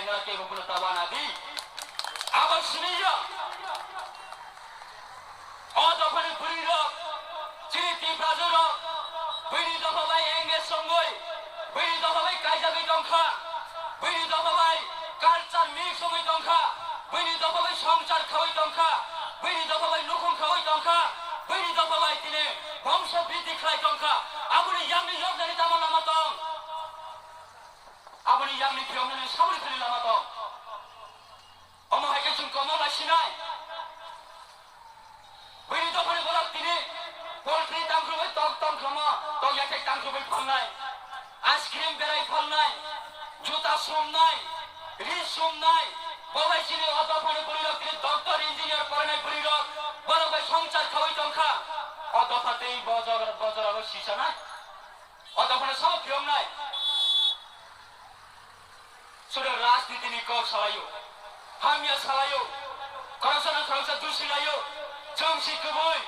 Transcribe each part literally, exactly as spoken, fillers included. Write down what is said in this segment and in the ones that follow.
Kebo phano ta wana di. Abo siniya. O dophani bwrwi rok, chini Tiprajwk rok, bini dopha bai engage songwi, bini dopha bai kaijagwi tongkha, bini dopha bai culture mix wngwi tongkha, bini dopha bai songchar khawi tongkha, bini dopha bai nukhung khawi tongkha, bini dopha bai tini bongso bridhi khlai tongkha. Aboni yakni yoknani tamo lama tong? Aboni yakni phiyoknani saboni thani lama tong? Omo hai khe chwng komo lai sinai. Bini dophani borok tini poultry tangkhrubai tok tong khlamo, tok yathek tangkhrubai phalnai, ice cream berai phalnai, juta sumnai, ri sumnai, bo bai chini o dophani bwrwi rok tini doctor, engineer porainai bwrwi rok, borok bai songchar khawi tongkha, o dopha tei bojor, bojor abo sisanai, o dophani sabo phiyoknai. Suda rajniti ni kok salaio, hamya salaio, khoroksa na khoroksa dusi laio, chwng si kwbwi,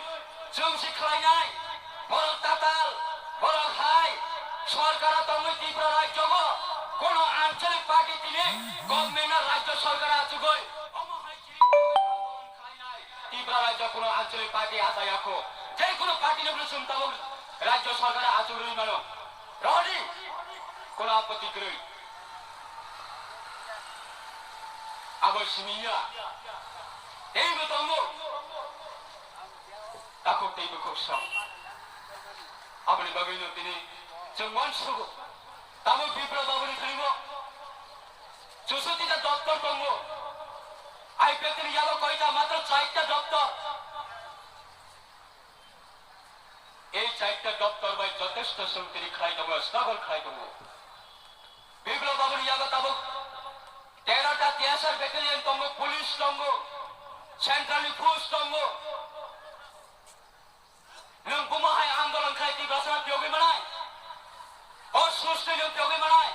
chwng si khlainai, borok tatal, borok hai, sorkar o tongwi Tripura rajyo o kono anchalik party tini government na rajyo sorkar achugwi omo hai chiri khlainai, Tripura rajyo kono anchalik party achayakho, je kono party no chwng tabuk rajyo sorkar achugwi mano. Rodi, kono apatti kwrwi. Abo simi ya. Teibo tongo. Takhuk teibo khuk song. Aboni bagwino tini chwng uansugo. Tamo Biplab babuni thani bo. Chusoti ta doptor tongo. I P F T ni yago koita, matro chaita doptor. Ei chaita doptor bai jotesto chwng tini khlai tongo, struggle khlai tongo. Biplab babuni yago tabuk tero ta T S R battalion tongo, police tongo, central ni force tongo. Nwng bumo hai andolon khlai Tiprasano phiyogwi manai? O sustwi nwng phiyogwi manai?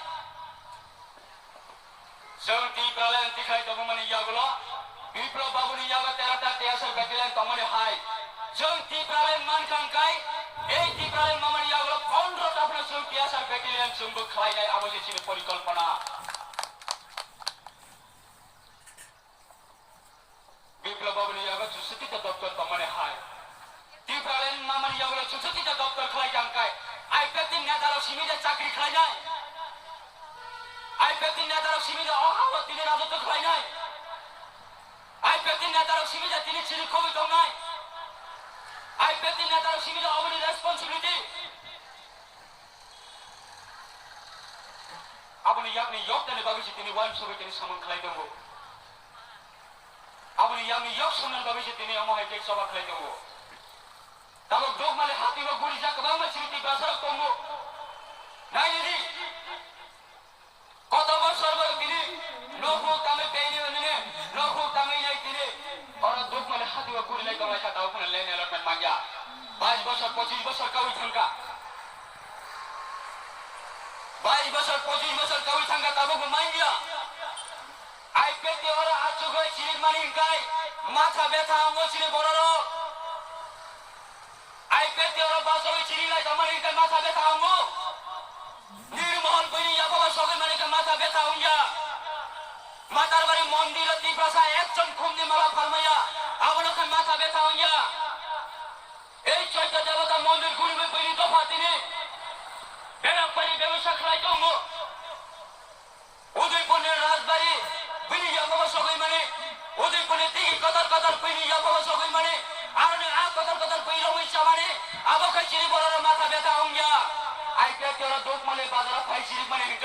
Chwng Tipraland tikhlai tongmani yagulo, Biplab babuni yago tero ta T S R battalion tongmani hai. Chwng Tipraland mankha hwnkhe, ei Tipraland mamani yagulo pondro ta phano chwng T S R battalion chwngbo khlainai, abo se chini porikolpona. Biplab babuni yago chusoti ta doptor tongmani hai. Tipraland mamani yago chusoti ta doptor khlai jang kai. I P F T ni neta rok simi de chakri khlainai. I P F T ni neta rok simi de o hao tini rajotw khlainai. I P F T ni neta rok simi de tini chini khobwi tongnai. I P F T ni neta rok simi de oboni responsibility. Aboni yakni yoknani bagwi se tini uansugwi tini samung khlai tongo. Aboni yakni yok swngnani bagwi se tini omo hai khe choba khlai tongo. Tabuk Dukmali hati o guri jak kwbangma chini Tiprasarok tongo. Naidi. Koto bosor bo tini nokhuk tangwi beini nini nokhuk tangwi nai tini. Oro Dukmali hati o guri lai tonglai kha tabuk phano land allotment manya. Bais bosor, pochis bosor kawi thangkha. Bais bosor, pochis bosor kawi thangkha, tabukbo manya. I P F T oro achugwi chirikmani hwnkhe matha betha wngo chini bororok. I P F T oro bachogwi chirik lai tongmani hwnkhe matha betha wngo. Nirmohol buini yaphaba sogwi mani khe matha betha wngya. Matarbari mondiro Tiprasa ekjon khumni mala phalmaya, abono khe matha betha wngya. Ei Chaitya Devata mondir guriwi buini dopha tini berak bai bebasa khlai tongo. Udaipurni rajbari buini yaphaba sogwi mani, Udaipurni tigi kotor kotor buini yaphaba sogwi mani, aroni a kotor kotor bui romwi chamani, abo khe chini bororo matha betha wngya. I P F T oro Dukmali bazaro phai chirikmani